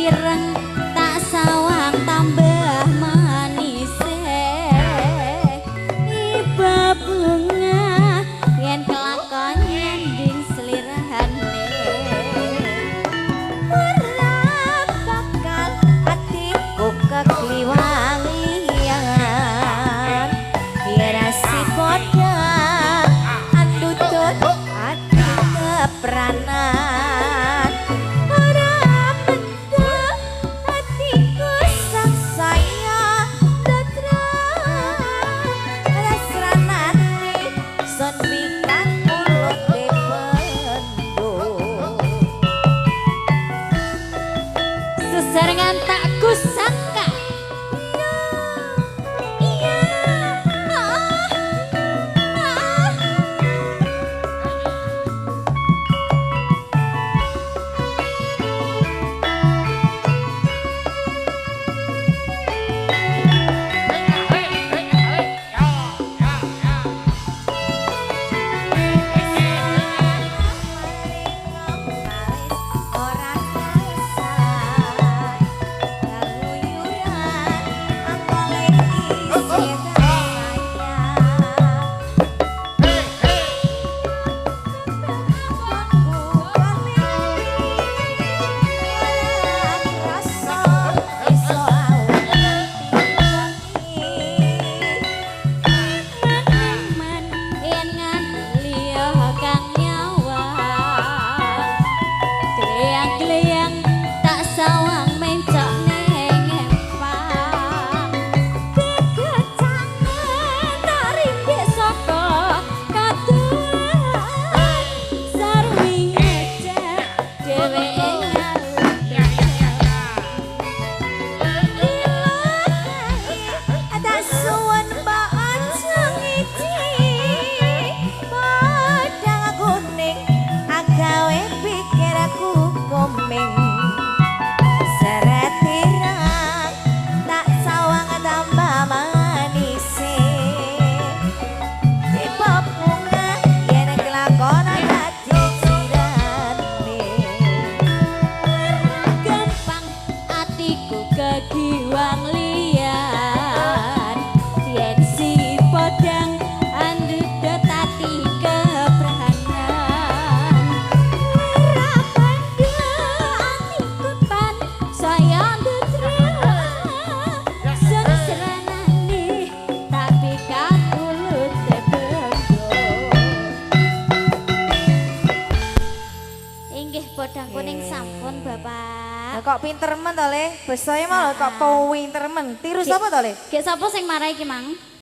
Ireng tak sawang tambah manise. Iba bunga yen kelakon nyanding slirane. Ora bakal atiku kekliwangian yen si podang andutut ati kepranan. Ora mendem atiku sangsaya datra rasranane son mikat ulute bendo. Sesarengan tak kusangka. Iya, ah, ah. Ora kasar keluyuran angkole isih sayang. Aku kali ora krasa iso awet. Man yen liya kang nyawang. Kleyang-kleyang tak sawang mencok ning empang. Kekecangan tak rindik saka kaduan. Sarwi ngejak dheweke ngalih. Tak suwun mbok aja ngiji podang kuning agawe pikirku komeng. Seret ireng tak sawang tambah manise. Tipe bunga yen kelakon dadi jirane. Gampang atiku kegiwang liyan yen si podang andudut ati kepranan. Ora bandha atiku tan saya ndedra sesranane tapi kakulute bendo. Inggih, podang kuning sampun, Bapak. Lah kok pinter men to, Le? Besane malah kok pinter men. Tiru sapa to, Le? Gek sapa sing marai iki, Mang?